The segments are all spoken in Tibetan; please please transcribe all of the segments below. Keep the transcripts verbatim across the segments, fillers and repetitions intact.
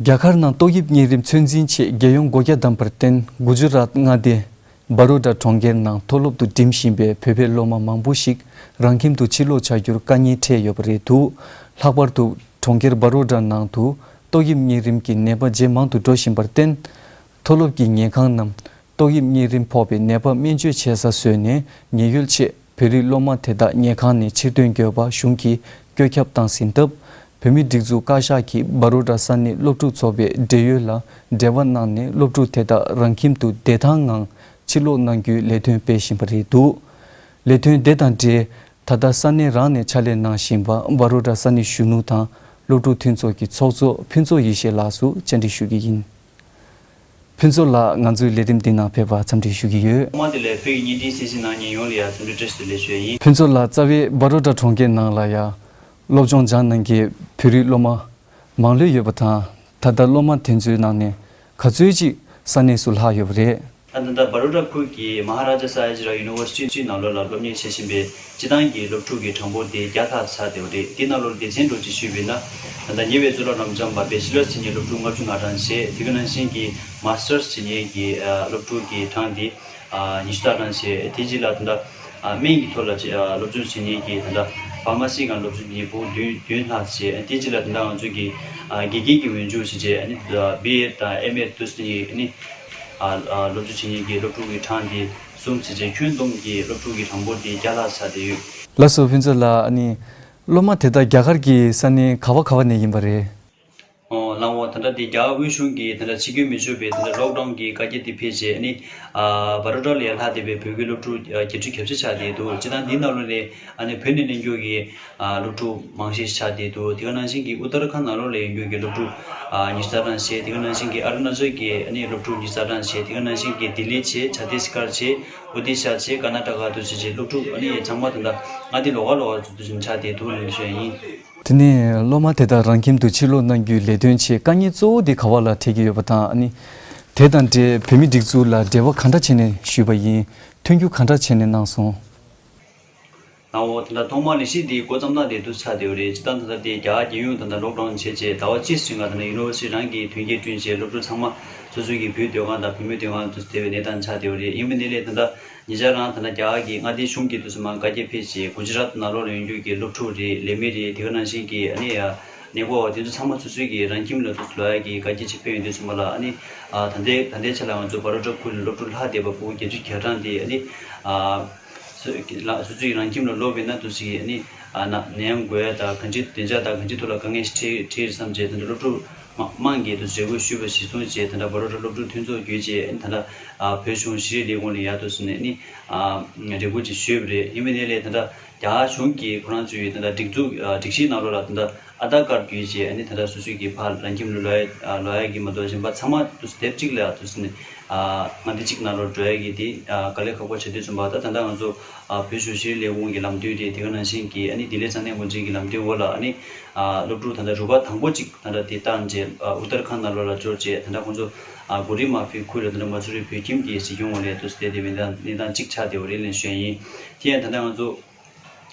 རྒྱ་གར་ནང་ཏོག་དབྱིབས་གཉན་རིམས་ཚོད་འཛིན་ཆེད་རྒྱལ་ཡོངས་སྒོ་རྒྱ་བསྡམས་པར་བརྟེན། གུ་ཇུ་རཱཏ་མངའ་སྡེ་བཱ་རོ་ཌ་གྲོང་ཁྱེར་ནང་མཐོ་སློབ་ཏུ་འགྲིམ་བཞིན་པའི་བོད་པའི་སློབ་མ་མང་པོ་ཞིག་རང་ཁྱིམ་དུ་ཕྱིར་ལོག་བྱ་རྒྱུར་དཀའ་ངལ་འཕྲད་ཡོད་པ་རེད་འདུག། ལྷག་པར་དུ་གྲོང་ཁྱེར་བཱ་རོ་ཌ་ནང་དུ་ཏོག་དབྱིབས་གཉན་རིམས་ཀྱི་ནད་པ་ཇེ་མང་དུ་འགྲོ་བཞིན་པར་བརྟེན། མཐོ་སློབ་ཀྱི་ཉལ་ཁང་རྣམས་ཏོག་དབྱིབས་གཉན་རིམས་ཕོག་པའི་ནད་པ་སྨན་བཅོས་བྱེད་ས་བཟོས་ནས་ཉེན་ཡོལ་ཆེད། བོད་རིགས་སློབ་མ་དེ་དག་ཉལ་ཁང་ནས་ཕྱིར་ཐོན་དགོས་པ་གཞུང་གིས་བཀོད་ཁྱབ་བཏང་ཟིན་སྟབས། བོད་མིའི་སྒྲིག་འཛུགས་བཀའ་ཤག་གིས་བཱ་རོ་ཌ་ས་གནས་སློབ་ཕྲུག་ཚོགས་པའི་འབྲེལ་ཡོད་ལ་འབྲེལ་བ་གནང་ནས། སློབ་ཕྲུག་དེ་དག་རང་ཁྱིམ་དུ་བདེ་ཐང་ངང་ཕྱིར་ལོག་གནང་རྒྱུའི་ལས་དོན་སྤེལ་བཞིན་པ་རེད་འདུག། ལས་དོན་དེ་དང་འབྲེལ། ད་ལྟ་ས་གནས་རང་ནས་ཕྱག་ལས་གནང་བཞིན་པ་བཱ་རོ་ཌ་ས་གནས་གཞོན་ནུ་དང་སློབ་ཕྲུག་མཐུན་ཚོགས་ཀྱི་ཚོགས་གཙོ་ཕུན་ཚོགས་ཡེ་ཤེས་ལགས་སུ་བཅར་འདྲི་ཞུ་གི་ཡིན། ཕུན་ཚོགས་ལགས། ང་ཚོའི་ལས་རིམ་འདི་ནང་ཕེབས་པར་འཚམས་འདྲི་ཞུ་གི་ཡོད། ཐོག་མ་དེ་ལ་བོད་ཀྱི་བརྙན་འཕྲིན་གསན་གཟིགས་གནང་མཁན་ཡོངས་ལ་ཡང་འཚམས་འདྲི་བཀྲ་ཤིས་བདེ་ལེགས་ཞུ་ཡ་ཡིན། ཕུན་ཚོགས་ལགས། རྩ་བའི་བཱ་རོ་ཌ་གྲོང་ཁྱེར་ནང་ལ་ཡང་སློབ་སྦྱོང་སྦྱངས་གནང་མཁན་བོད་རིགས་སློབ་མ་མང་ལོས་ཡོད་པ་དང་། ད་ལྟ་སློབ་མ་དེ་ཚོའི་ནང་ནས་ག་ཚོད་ཅིག་ས་གནས་སུ་ལྷག་ཡོད་པ་རེད། ད་ལྟ་བཱ་རོ་ཌ་ཁུལ་གྱི་མ་ཧཱ་རཱ་ཇཱ་ས་ཡ་ཇི་ར་ཡུ་ནི་ཝར་སི་ཊི་ནང་ལོགས་ལ་སློབ་གཉེར་བྱེད་བཞིན་པའི་སྤྱི་བཏང་གི་སློབ་ཕྲུག་གི་གྲངས་འབོར་དེ་བརྒྱ་ལྷག་ཚར་ཡོད་རེད། དེ་ནང་ལོགས་སྡེ་ཚན་འདྲ་ཅིག་ཞུས་པ་ཡིན་ན། ད་ལྟ་ཉེ་བའི་གཙུག་ལག་སློབ་འབྲིང་པ་བེ་ཆི་ལར་བྱེད་མཁན་སློབ་ཕྲུག་ལྔ་བཅུ་ང་གྲངས་བྱས། དེ་ག་ནང་བཞིན་གྱི་མཱ་སི་ཊར་བྱེད་མཁན་གྱི་ཨ་སློབ་ཕྲུག་གི་གྲངས་དེ་ཨ་ཉི་ཤུ་རྩ་གྲངས་བྱས། དེ་རྗེས་ལ་ད་ལྟ་ཨ་སྨན་གྱི་ཐོག་ལ་ཅིག་ཨ་སློབ་སྦྱོང་བྱེད་མཁན་གྱི་ད་ལྟ་ཕ་མ་སི་སྒང་སློབ་སྦྱོང་བྱེད་མཁན་ཕྲུ་གུ་བདུན་བདུན་ལྷག་བྱས། དེ་རྗེས་ལ་ད་ལྟ་ང་ཚོ་གི་ཨ་དགེ་རྒན་གྱི་འོས་སྦྱོང་བྱས་རྗེས་ཨ་ནི་བི་ཨེཌ་དང་ཨེམ་ཨེཌ་དུ་ཨ་ནི། ཨ་ཨ་སློབ་སྦྱོང་བྱེད་མཁན་གྱི་སློབ་ཕྲུག་གི་གྲངས་དེ་གསུམ་བྱས་རྗེས་ཁྱོན་བསྡོམས་ཀྱི་སློབ་ཕྲུག་གི་གྲངས་འབོར་དེ་བརྒྱ་ལྷག་ཆགས་བསྡད་ཡོད། ལགས་སོ། ཕུན་ཚོགས་ལགས། ཨ་ནི་སློབ་མ་དེ་དག་རྒྱ་གར་གྱི་ས་གནས་ག་བ་ག་བ་ནས་ཡིན་པ་རེད། ཨོ་ལགས་འོ། ད་ལྟ་དེ་རྒྱ་གར་དབུས་གཞུང་གིས་ད་ལྟ་ཕྱི་རྒྱལ་མི་ཆོག་པའི་ད་ལྟ་ལོག་ཌའུན་གྱི་བཀའ་རྒྱ་དེ་ཕེབས་རྗེས་ཨ་ནི་ཨ་བྷ་རོ་ཌ་ལ་ཡར་ལྷག་བསྡད་པའི་བོད་ཀྱི་སློབ་ཕྲུག་ཨ་བརྒྱད་ཅུ་གྱ་བཞི་ཆགས་བསྡད་འདུག། སྤྱིར་བཏང་འདིའི་ནང་ལོགས་ནས་ཨ་ནི་བོད་ནས་སླེབས་མཁན་གྱི་ཨ་སློབ་ཕྲུག་མང་ཤོས་ཆགས་བསྡད་འདུག། དེ་ག་ནང་བཞིན་གྱི་ཨུ་ཏར་ཁཱན་ནང་ལོགས་ལ་ཡོད་མཁན་གྱི་སློབ་ཕྲུག་ཨ་ཉི་ཤུ་རྩ་གྲངས་བྱས། དེ་ག་ནང་བཞིན་གྱི་ཨ་རུ་ན་ཅལ་གྱི་ཨ་ནི་སློབ་ཕྲུག་ཉི་ཤུ་རྩ་གྲངས་བྱས། དེ་ག་ནང་བཞིན་གྱི་ལྡི་ལི་བྱས། ཆ་ཏིས་གར་བྱས། ཨོ་ཌི་ཤ་བྱས། ཀར་ན་ཊ་ཀ་དུ་བྱས་བྱས་སློབ་ཕྲུག་ཨ་ནི་ཚང་མ་ད་ལྟ་མངའ་སྡེ་ལོགས་ཀ་ལོགས་ཀ་ཚུད་དུ་ཕྱིན་ཆགས་བསྡད་འདུག་ལབ་ཞུ་ཡ་ཡིན། དེ་ནས་སློབ་མ་དེ་དག་རང་ཁྱིམ་དུ་ཕྱིར་ལོག་གནང་རྒྱུའི་ལས་དོན་ཆེད་དཀའ་ངལ་གཙོ་བོ་དེ་ག་བ་ལ་འཕྲད་ཀྱི་ཡོད་པ་དང་། ཨ་ནི་དེ་དང་འབྲེལ་བོད་མིའི་སྒྲིག་འཛུགས་ལ་འབྲེལ་བ་ག་འདྲ་བྱས་ནས་ཞུས་པ་ཡིན། མཐུན་འགྱུར་ག་འདྲ་བྱས་ནས་གནང་སོང་། ལགས་འོ། ད་ལྟ་ཐོག་མར་ལས་གཞི་འདི་འགོ་བརྩམས་སྟངས་དེ་འདུག་ཆགས་བསྡད་ཡོད་རེད། སྤྱིར་བཏང་ད་ལྟ་དེ་རྒྱ་གར་རྒྱལ་ཡོངས་ད་ལྟ་ལོག་ཌའུན་བྱས་རྗེས་ཟླ་བ་གཅིག་ཙམ་སྔ་ད་ལྟ་ཡུ་ནི་ཝར་སི་ཊི་རང་གི་མཐུན་རྐྱེན་བསྐྲུན་བྱས་སློབ་ཕྲུག་ཚང་མ་སོ་སོ་གི་བུའི་སྡོད་ཁང་དང་བུ་མོའི་སྡོད་ཁང་དུ་བསྡད་པའི་གནས་སྟངས་ཆགས་བསྡད་ཡོད་རེད། ཡིན་པའི་ནི་ལས་ད་ལྟ་ཉེ་ཆར་རང་ད་ལྟ་རྒྱ་གར་གྱི་མངའ་སྡེ་གཞུང་གིས་དུས་སུ་མར་བཀའ་རྒྱ་ཕེབས་རྗེས་གུ་ཇི་རཱཏ་ནང་ལོགས་ལ་ཡོད་རྒྱུ་གི་སློབ་ཕྲུག་རེད། ལས་མི་རེད། དེ་ག་ནང་བཞིན་གྱི་ཨ་ནི་ཨ་ནད་འགོག་པ་དེ་ཚོ་ཚང་མ་སོ་སོའི་གི་རང་ཁྱིམ་ལ་དུས་སུ་ལོག་ཡ་གི་བཀའ་རྒྱ་ཅིག་ཕེབས་ཡོང་དུས་ཙམ་པ་ལ། ཨ་ནི་ཨ་ད་ལྟའི་ད་ལྟའི་ཆ་ལ་ང་ཚོ་བྷ་རོ་ཌ་ཁུལ་ལ་སློབ་ཕྲུག་ལྷག་བསྡད་པ་ཕྲུ་གུ་བརྒྱད་ཅུ་གྱ་གྲངས་དེ་ཨ་ནི་ཨ་སོ་སོ་སོ་སོའི་རང་ཁྱིམ་ལ་ལོག་པ་ཡིན་ན་དུས་སུ་ཨ་ནི་ཨ་ན་ནད་ཡམས་འགོས་ཡ་དང་གང་ཅི་བདེ་འཇགས་དང་གང་ཅི་ཐོག་ལ་དཀའ་ངལ་ཞིག་འཕྲད་འཕྲད་རེད་བསམ་བྱས། ད་ལྟ་སློབ་ཕྲུག་མང་མང་གིས་དུས་སུ་རེ་སྐུལ་ཞུས་པ་གཞིར་བཟུང་བྱས། ད་ལྟ་བྷ་རོ་ཌ་སློབ་ཕྲུག་མཐུན་ཚོགས་བརྒྱུད་བྱས་ཨ་ནི་ད་ལྟ་ཨ་བོད་གཞུང་ཤེས་རིག་ལས་ཁུངས་ལ་ཡར་དུས་སུ་ནས་ཨ་ནི་ཨ་རེ་སྐུལ་ཅིག་ཞུས་པ་རེད། ཡིན་པའི་ནི་ལས་ད་ལྟ་རྒྱ་གར་གཞུང་གིས་ཁོ་རང་ཚོའི་ད་ལྟ་སྒྲིག་འཛུགས་ཨ་སྒྲིག་གཞིའི་ནང་ལོགས་ལ་ད་ལྟ་ཨ་དྷར་ཀར་བརྒྱུད་བྱས་ཨ་ནི་ད་ལྟ་སོ་སོའི་གི་ཕར་རང་ཁྱིམ་ལ་ལོག་ཡ་ཨ་ལོག་ཡ་གི་མ་གཏོགས་གཞན་པ་ཚང་མ་དུས་སུ་དེབ་གཅིག་ལ་དུས་སུ་ནི་ཨ་མངའ་སྡེ་གཅིག་ནང་ལོགས་འགྲོ་ཡ་གི་དེ་ཨ་དཀའ་ལས་ཁག་པོ་ཆགས་དུས་ཙམ་པ། ད་ད་ལྟ་ང་ཚོ་ཨ་བོད་གཞུང་ཤེས་རིག་ལས་ཁུངས་ཀྱི་ལམ་སྟོན་རེད། དེ་ག་ནང་བཞིན་གྱི་ཨ་ནི་ལྡི་ལི་ས་གནས་འགོ་འཛིན་གྱི་ལམ་སྟོན་འོག་ལ་ཨ་ནི་ཨ་སློབ་ཕྲུག་ད་ལྟ་རུ་ཁག་དང་པོ་གཅིག་ད་ལྟ་དེ་བཏང་རྗེས་ཨ་ཨུ་ཏར་ཁཱན་ནང་ལོགས་ལ་འབྱོར་རྗེས་ད་ལྟ་ཁོང་ཚོ་ཨ་གོ་རི་མ་ཕི་ཁུལ་ལ་ད་ལྟ་མ་སུ་རི་བོད་ཁྱིམ་གྱི་གཞིས་ཁྱོན་འོག་ལ་དུས་སུ་བསྡད་བསྡད་པའི་གནས་སྟངས་གཅིག་ཆགས་བསྡད་པ་རེད་ལབ་ཞུ་ཡ་ཡིན། དེ་ཡང་ད་ལྟ་ང་ཚོ་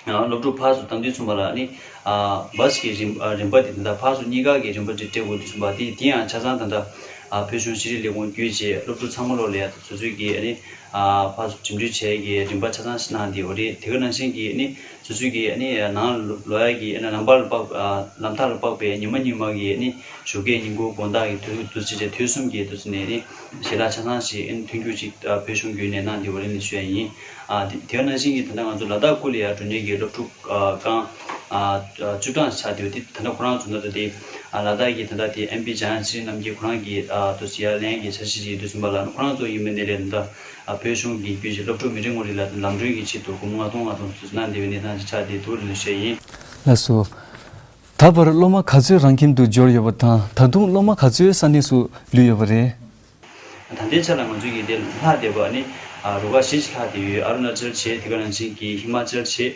ཨ་སློབ་ཕྲུག་ཕར་ཚུར་བཏང་དུས་ཙམ་པ་ལ་ཨ་ནི་ཨ་བྷ་སི་གི་རིམ་ཨ་རིམ་པ་དེ་ད་ལྟ་ཕར་ཚུར་གཉིས་ཀ་གི་རིམ་པ་དེ་སྤྲད་དགོས་དུས་ཙམ་པ་དེ་དེ་ཡང་ཆ་ཚང་ད་ལྟ་ཨ་བོད་གཞུང་ཤེས་རིག་ལས་ཁུངས་བརྒྱུད་བྱས་སློབ་ཕྲུག་ཚང་མ་ལོག་ལ་ཡ་སོ་སོའི་གི་ཨ་ནི་ཨ་ཕར་ཚུར་འགྲིམ་འགྲུལ་བྱས་ཀྱི་རིམ་པ་ཆ་ཚང་ཞིག་གནང་བསྡད་ཡོད་རེད། དེ་ག་ནང་བཞིན་གྱི་ཨ་ནི་སོ་སོའི་གི་ཨ་ནི་ནང་ལོག་ཡ་གི་ཨ་ནི་ལམ་བར་ལ་དཔག་ཨ་ལམ་ཐག་ལ་དཔག་པའི་ཉི་མ་ཉི་མ་གི་ཨ་ནི་ཞོགས་ཀས་ཉིན་གུང་དགོང་དག་གི་དུས་དུས་ཚོད་བཅས་དུས་གསུམ་གྱི་དུས་ཚོད་ནས་ཨ་ནི་ཞལ་ལག་ཆ་ཚང་ཞིག་ཨ་ནི་མཐུན་འགྱུར་ཅིག་ཨ་བོད་གཞུང་བརྒྱུད་ནས་གནང་བསྡད་ཡོད་རེད་ལབ་ཞུ་ཡ་ཡིན། ཨ་དེ་དེ་ག་ནང་བཞིན་གྱི་ད་ལྟ་ང་ཚོ་ལ་དྭགས་ཁུལ་ལ་ཡར་འགྲོ་མཁན་གྱི་སློབ་ཕྲུག་ཨ་རྐང་ཨ་བཅུ་གྲངས་ཆགས་བསྡད་ཡོད་དེ། ད་ལྟ་ཁོ་རང་ཚོ་ད་ལྟ་དེ་ཨ་ལ་དྭགས་ཀྱི་ད་ལྟ་དེ་ཨེམ་པི་འཇམ་དབྱངས་ཚེ་རིང་རྣམ་རྒྱལ་ཁོ་རང་གི་ཨ་དུ་སི་ཡར་ལེན་གྱི་འཆར་གཞི་ཞིག་ཡོད་དུས་ཙམ་པ་ལ་ཁོ་རང་ཚོ་ཡིན་པའི་གནས་ལས་ད་ལྟ་ཨ་བོད་གཞུང་གི་བརྒྱུད་བྱས་སློབ་ཕྲུག་མི་རེ་ངོ་རེ་ལ་ལམ་གྲོན་གྱི་ཆེད་དུ་སྒོར་མོ་ལྔ་སྟོང་ལྔ་སྟོང་ཙམ་གནང་བསྡད་པའི་གནས་སྟངས་ཅིག་ཆགས་བསྡད་འདུག་ལབ་བཤད་ཡིན། ལགས་སོ། ད་བར་སློབ་མ་ག་ཚོད་རང་ཁྱིམ་དུ་འབྱོར་ཡོད་པ་དང་། ད་དུང་སློབ་མ་ག་ཚོད་ས་གནས་སུ་ལུས་ཡོད་པ་རེད། ད་ལྟའི་ཆ་ལ་ང་ཚོའི་གི་དེ་ལྷག་བསྡད་པ་ནི་ཨ་རུ་ཁག་བཞི་ཅིག་ལྷག་བསྡད་ཡོད། ཨ་རུ་ན་ཅལ་བྱས། དེ་ག་ནང་བཞིན་གྱི་ཧི་མ་ཅལ་བྱས།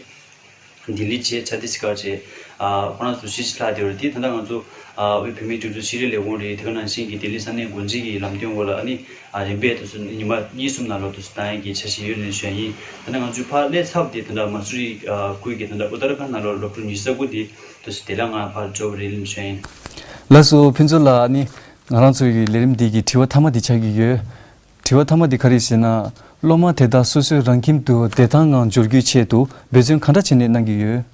ལྡི་ལི་བྱས། ཆ་ཏིས་གར་བྱས། ཨ་ཁོ་རང་ཚོ་བཞི་ཅིག་ལྷག་བསྡད་ཡོད་རེད། དེ་ད་ལྟ་ང་ཚོ་ཨ་དབུས་བོད་མིའི་སྒྲིག་འཛུགས་ཤེས་རིག་ལས་ཁུངས་རེད། དེ་ག་ནང་བཞིན་གྱི་ལྡི་ལི་ས་གནས་འགོ་འཛིན་གྱི་ལམ་སྟོན་འོག་ལ་ཨ་ནི་ཨ་རིམ་པས་དུས་སུ་ཉི་མ་གཉིས་གསུམ་ནང་ལོགས་དུས་སུ་བཏང་ཡས་ཀྱི་འཆར་གཞི་ཡོད་ལབ་ཞུ་ཡ་ཡིན། ད་ལྟ་ང་ཚོའི་ཕར་སླེབས་ཚར་བ་དེ་ད་ལྟ་མ་སུ་རི་ཨ་ཁུལ་གྱི་ད་ལྟ་ཨུ་ཏར་ཁཱན་ནང་ལོགས་སློབ་ཕྲུག་ཉི་ཤུ་རྩ་དགུ་དེ་དུས་སུ་བདེ་ལེགས་ངང་ཕར་འབྱོར་བ་རེད་ལབ་ཞུ་ཡ་ཡིན། ལགས་སོ། ཕུན་ཚོགས་ལགས། ཨ་ནི་ང་རང་ཚོ་ཡི་ལས་རིམ་འདི་གི་དྲི་བ་མཐའ་མ་འདི་ཆགས་ཀྱི་ཡོད། དྲི་བ་མཐའ་མ་འདི་ག་རེ་ཟེར་ན། སློབ་མ་དེ་དག་སོ་སོའི་རང་ཁྱིམ་དུ་བདེ་ཐང་ངང་འབྱོར་རྒྱུའི་ཆེད་དུ་འབད་བརྩོན་ག་འདྲ་བྱས་ནས་གནང་གི་ཡོད།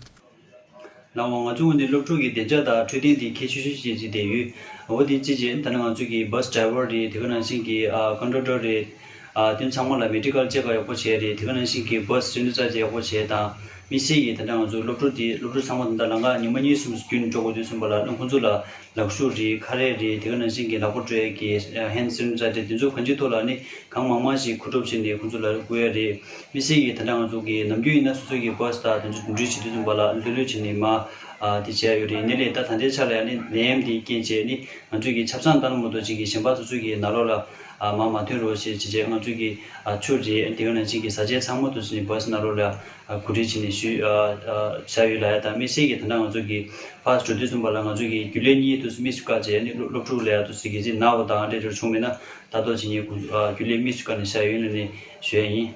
ལགས་འོང་། ང་ཚོ་ངོས་ནས་སློབ་ཕྲུག་གི་བདེ་འཇགས་དང་འཕྲོད་བསྟེན་དེ་གལ་ཆེ་ཤོས་ཤིག་བརྩིས་བསྡད་ཡོད། འོ་དེ་གཅིག་བྱས། ད་ནི་ང་ཚོ་གི་བྷ་སི་ཌ་རའི་ཝར་རེད། དེ་ག་ནང་བཞིན་གྱི་ཨ་ཀོན་ཌག་ཊར་རེད། ཨ་དེ་ཚང་མ་ལ་མེ་ཌི་ཀལ་ཅེག་ཡག་པོ་བྱས་རེད། དེ་ག་ནང་བཞིན་གྱི་བྷ་སི་སེ་ནི་ཊའི་ཛར་ཡག་པོ་བྱས་དང་། དམིགས་བསལ་གྱིས་ད་ལྟ་ང་ཚོ་སློབ་ཕྲུག་དེ་སློབ་ཕྲུག་ཚང་མ་ད་ལྟ་ལམ་ཁ་ཉི་མ་གཉིས་གསུམ་རྒྱུན་འགྲོ་དགོས་དུས་ཙམ་པ་ལ་ཨ་ནི་ཁོང་ཚོ་ལ་ལག་ཤུབས་རེད། ཁ་རས་རེད། དེ་ག་ནང་བཞིན་གྱི་ལག་པ་བཀྲུ་ཡག་གི་ཧེན་ཌི་སེ་ནི་ཊའི་ཛར་རེད། དེ་ཚོ་གང་ཅིའི་ཐོག་ལ་ཨ་ནི་གང་མང་མང་ཞིག་མཁོ་སྒྲུབ་བྱས་ནས་ཁོང་ཚོ་ལ་བསྐུར་ཡག་རེད། དམིགས་བསལ་གྱིས་ད་ལྟ་ང་ཚོ་གི་ནམ་རྒྱུན་ཡིན་ན་སོ་སོ་གི་བྷ་སི་དང་དེ་ཚོ་འགྲིམ་འགྲུལ་བྱེད་དུས་ཙམ་པ་ལ་ལྷོད་ལྷོད་བྱས་ནས་མར་ཨ་དེ་བྱས་ཡོད་རེད། ཡིན་ནའི་ལས་ད་ད་ལྟའི་ཆ་ལ་ཡང་ནི་ནད་ཡམས་དེའི་རྐྱེན་བྱས་ནི་ང་ཚོས་ཀྱི་ཆབ་གསང་ལྟར་མ་གཏོགས་ཅིག་གི་གཞན་པ་སོ་སོ་གི་ནང་ལོགས་ལ་ཨ་མར་མ་ཐོན་རོགས་ཞེས་བྱས་བྱས། ང་ཚོས་ཀྱི་ཨ་ཆུ་རེད། དེ་ག་ནང་བཞིན་གྱི་བཟའ་བཅའ་ཚང་མ་དུ་ཕྱིན་ནས་བྷ་སི་ནང་ལོགས་ལ་ཨ་གོ་སྒྲིག་བྱས་ནས་ཞུས་ཨ་ཨ་བཞག་ཡོད་ལ། ཡ་ད་དམིགས་བསལ་གྱིས་ད་ལྟ་ང་ཚོ་གི་བྷ་སི་འགྲོ་དུས་ཙམ་པ་ལ་ང་ཚོ་གི་རྒྱུན་ལས་གཉིས་དུ་དམིགས་སུ་བཀར་བྱས་ནི་སློབ་སློབ་ཕྲུག་ལ་ཡ་དུ་ཟེར་གྱི་ཅིག་ན་བ་དང་འདྲ་འདྲ་བྱུང་མེད་ན། ད་ལྟོ་ཇི་སྙེད་ཀུན་ཨ་རྒྱུན་ལས་དམིགས་སུ་བཀར་ནས་བཞག་ཡོད་ནི་ནས་ཞུ་ཡ་ཡིན།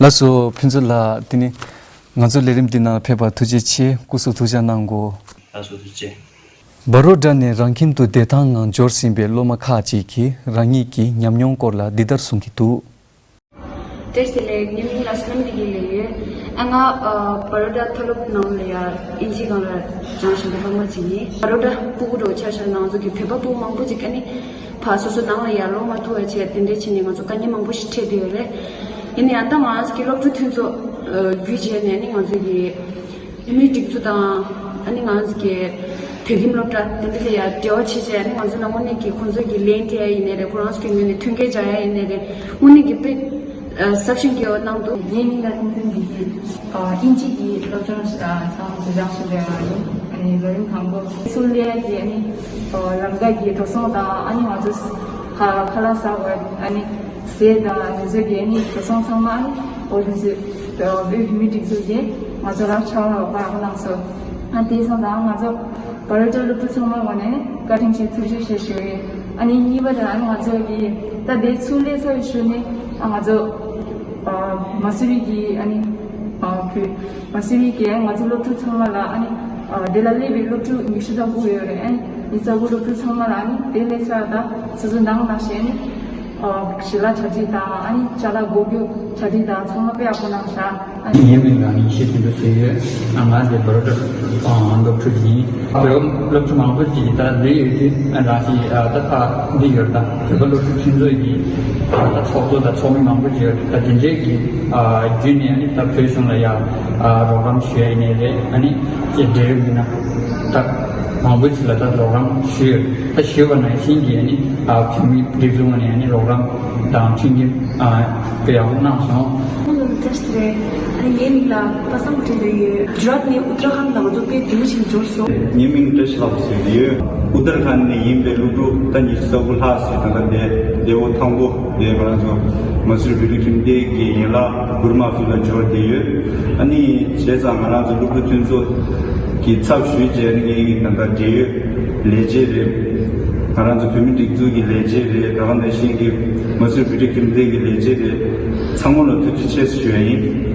ལགས་སོ། ཕུན་ཚོགས་ལགས། དེ་ནི་ང་ཚོའི་ལས་རིམ་འདི་ནང་ཕེབས་པར་ཐུགས་རྗེ་ཆེ། སྐུ་གཟུགས་ཐུགས་ཅག་གནང་གོ། ལགས་སོ། ཐུགས་རྗེ་ཆེ། བ་རོ་ཌ་ནས་རང་ཁྱིམ་དུ་བདེ་ཐང་ངང་འབྱོར་ཟིན་པའི་སློབ་མ་ཁག་ཅིག་གིས་རང་ཉིད་ཀྱི་ཉམས་མྱོང་སྐོར་ལ་འདི་ལྟར་གསུང་གི་འདུག། བཀྲ་ཤིས་བདེ་ལེགས། ངའི་མིང་ལ་བསོད་ནམས་བདེ་སྐྱིད་ལབ་ཡོད། ཨ་ང་ཨ་བ་རོ་ཌ་མཐོ་སློབ་ནང་ལ་ཡ་དབྱིན་ཇིའི་སྒང་ལ་སྦྱངས་བཞིན་པའི་སློབ་མ་ཅིག་ཡིན། བ་རོ་ཌ་སྤུ་གུ་འདྲ་བོ་ཆ་བཞག་ན་ང་ཚོ་གི་བོད་པ་སྤུ་གུ་མང་པོ་ཅིག་ཨ་ནི་ཕར་སོ་སོ་ནང་ལ་ཡར་ལོག་མ་ཐུབ་པ་བྱས་དེ་འདྲ་བྱས་ནས་ང་ཚོ་དཀའ་ངལ་མང་པོ་ཞིག་འཕྲད་བསྡད་ཡོད་རེད། ཡིན་ན་ཡང་ད་ང་རང་ཚོ་གི་སློབ་ཕྲུག་མཐུན་ཚོགས་ཨ་བརྒྱུད་བྱས་ནས་ཨ་ནི་ང་ཚོ་གི་བོད་མིའི་སྒྲིག་འཛུགས་དང་ཨ་ནི་ང་རང་ཚོ་གི་བོད་ཁྱིམ་སློབ་གྲྭ་དེ་འདྲ་ལ་ཡང་འབྲེལ་བ་བྱེད་བྱས། ཨ་ནི་ང་ཚོ་ལ་དངོས་གནས་ཀྱི་ཁོང་ཚོ་གི་ལན་སྤྲད་ཡ་ཡིན་ནའི་རེད། ཁོ་རང་ཚོ་གི་ངོས་ནས་མཐུན་རྐྱེན་སྦྱར་ཡ་ཡིན་ནའི་རེད། དངོས་གནས་ཀྱི་དཔེ་ཨ་ཟབ་ཞིང་རྒྱས་པ་གནང་འདུག། ངའི་མིང་ལ་ཐུབ་བསྟན་བདེ་སྐྱིད། ཨ་དབྱིན་ཇི་གི་སློབ་སྦྱོང་ཨ་སྦྱང་བཞིན་པའི་ཡིན། ཨ་ནི་ལོ་རིམ་དང་པོ་ཚུར་སླེབས་ཡ་གི་ཨ་ནི་ཨ་ལམ་ཁ་གི་འགྲོ་སོང་དང་། ཨ་ནི་ང་ཚོ་ཁ་ཁ་ལག་ཟ་བར་ཨ་ནི་ཟས་དང་དེ་ཚོ་གི་ཨ་ནི་འགྲོ་སོང་ཚང་མ་ཨ་ནི་ཨོ་དེ་ཚོ་བོད་བོད་མིའི་སྒྲིག་འཛུགས་ཀྱིས་ང་ཚོ་ལ་ཕྱག་ལས་པར་གནང་སོང་། ཨ་དེ་སོང་ཙང་ང་ཚོ་བ་རོ་ཌ་སློབ་ཕྲུག་ཚང་མ་ངོས་ནས་བཀའ་དྲིན་ཆེ་ཐུགས་རྗེ་ཆེ་ཞུ་ཡིན། ཨ་ནི་གཉིས་པ་དེ་ཨ་ནི་ང་ཚོ་གི་ད་དེ་ཚུར་སླེབས་ཚར་བའི་ཤུལ་ནས་ཨ་ང་ཚོ་ཨ་མ་སུ་རི་གི་ཨ་ནི་ཨ་བོད་མ་སུ་རི་གི་ང་ཚོ་སློབ་ཕྲུག་ཚང་མ་ལ་ཨ་ནི་ཨ་དེ་ལ་སླེབས་པའི་སློབ་ཕྲུག་ཉི་ཤུ་ཙམ་ཕྲུ་གུ་ཡོད་རེད། ཨ་ནི་ཉི་ཤུ་ཙམ་ཕྲུ་གུ་སློབ་ཕྲུག་ཚང་མ་ལ་ཨ་ནི་དེ་སླེབས་ཚར་ད་སོ་སོ་ནང་ན་བྱས་ནས་ཨ་ཞལ་ལག་གྲ་སྒྲིག་དང་ཨ་ནི་ཅ་ལག་སྒོ་རྒྱུ་གྲ་སྒྲིག་དང་ཚང་མ་དཔེ་ཡག་པོ་གནང་ཤག། ཨ་ནི་ངའི་མིང་ལ་ཡེ་ཤེས་དོན་གྲུབ་ཟེར་ཡོད། ང་དེ་བ་རོ་ཌ་སློབ་ཕྲུག་ཡིན། བོད་སློབ་ཕྲུག་མང་པོ་ཞིག་ད་འདི་ཡོད་དུས་ང་རང་ཞིག་ད་ཕར་འདི་ཡོད། ད་བོད་པ་སློབ་ཕྲུག་མཐུན་ཚོགས་ཀྱི་ད་ཚོགས་གཙོ་དང་ཚོགས་མི་མང་པོ་ཞིག་ཡོད། ད་དེ་འདྲའི་གི་བརྒྱུད་ནས་ཨ་ནི་ད་བོད་གཞུང་ལ་ཡ་རོགས་རམ་ཞུ་ཡ་ཡིན་ནའི་རེད། ཨ་ནི་ཅེས་འབྲེལ་ཡོད་མིན་ན་ད་མང་པོ་ཞིག་ལ་ད་རོགས་རམ་ཞུས་ཡོད། ད་ཞུས་པ་ནང་བཞིན་གྱི་ཨ་ནི་བོད་མིའི་སྒྲིག་འཛུགས་ངོས་ནས་ཨ་ནི་རོགས་རམ་དང་མཐུན་རྐྱེན་དཔེ་ཡག་པོ་གནང་སོང་། ཁོང་ལ་བཀྲ་ཤིས་བདེ་ལེགས། ཨ་ནི་ངའི་མིང་ལ་པ་སངས་བཀྲ་ཤིས་ལབ་ཡོད། གུ་ཇ་རཱཏ་ནས་ཨུ་ཏར་ཁཱན་ལ་ང་ཚོ་དཔེ་བདེ་མོ་ཞིག་འབྱོར་སོང་། ངའི་མིང་བཀྲ་ཤིས་ལྷག་པ་ཟེར་གྱི་ཡོད། ཨུ་ཏར་ཁཱན་ནས་ཡིན་པའི་སློབ་ཕྲུག་ད་ཉི་ཤུ་རྩ་དགུ་ལྷག་ཟེར། ད་ལྟ་འདི་འདི་འོ་ཐང་པོ་འདི་ང་རང་ཚོ་མ་སུ་རི་བོད་ཕྲུག་ཁྱིམ་སྡེ་གི་ཡན་ལག་གུ་རུ་མ་ཚུ་ལ་འབྱོར་བསྡད་ཡོད། ཨ་ནི་བྱས་ཙང་ང་རང་ཚོ་སློབ་ཕྲུག་མཐུན་ཚོགས་ཀྱི་ཚབ་ཞུས་བྱས་ནས་ངའི་ད་ལྟ་འབྲེལ་ཡོད་ལས་བྱེད་རེད། ང་རང་ཚོ་བོད་མི་སྒྲིག་འཛུགས་ཀྱི་ལས་བྱེད་རེད། ད་ག་ནང་བཞིན་གྱི་མ་སུ་རི་བོད་ཕྲུག་ཁྱིམ་སྡེ་གི་ལས་བྱེད་རེད། ཚང་མ་ལ་ཐུགས་རྗེ་ཆེ་ཞུ་ཡ་ཡིན།